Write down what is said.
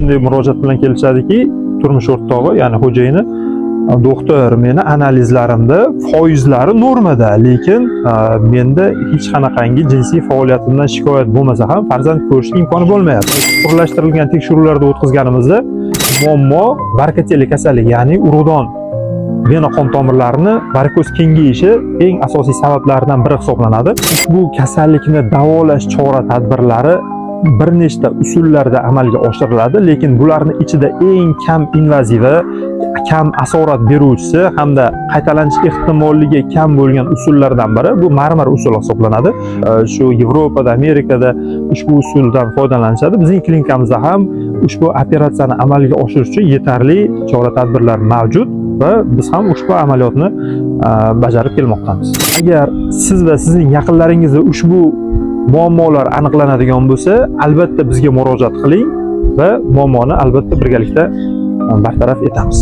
Shunday murojaat bilan kelishadiki, turmush o'rtog'i, ya'ni xo'jayini: "Doktor, meni analizlarimda foizlari normada, lekin menda hech qanaqangi jinsiy faoliyatimdan shikoyat bo'lmasa ham, farzand ko'rishga imkoni bo'lmayapti". Chuqurlashtirilgan tekshiruvlarda o'tkazganimizda muammo varikotseli kasallik, ya'ni urug'don vena qon tomirlarini varikoz kengayishi eng asosiy sabablaridan biri hisoblanadi. Ushbu kasallikni davolash chora tadbirlari bir nechta usullarda amalga oshiriladi, lekin bularni ichida eng kam invazivi, kam asorat beruvchisi hamda qaytalanish ehtimolligi kam bo'lgan usullardan biri bu marmar usuli hisoblanadi. Shu Yevropada, Amerikada ushbu usuldan foydalanishadi. Bizning klinikamizda ham ushbu operatsiyani amalga oshirish uchun yetarli chora tadbirlar mavjud va biz ham ushbu amaliyotni bajarib kelmoqdamiz. Agar siz va sizning yaqinlaringizda ushbu muammolar aniqlanadigan bo'lsa, albatta bizga murojaat qiling va muammoni albatta birgalikda bartaraf etamiz.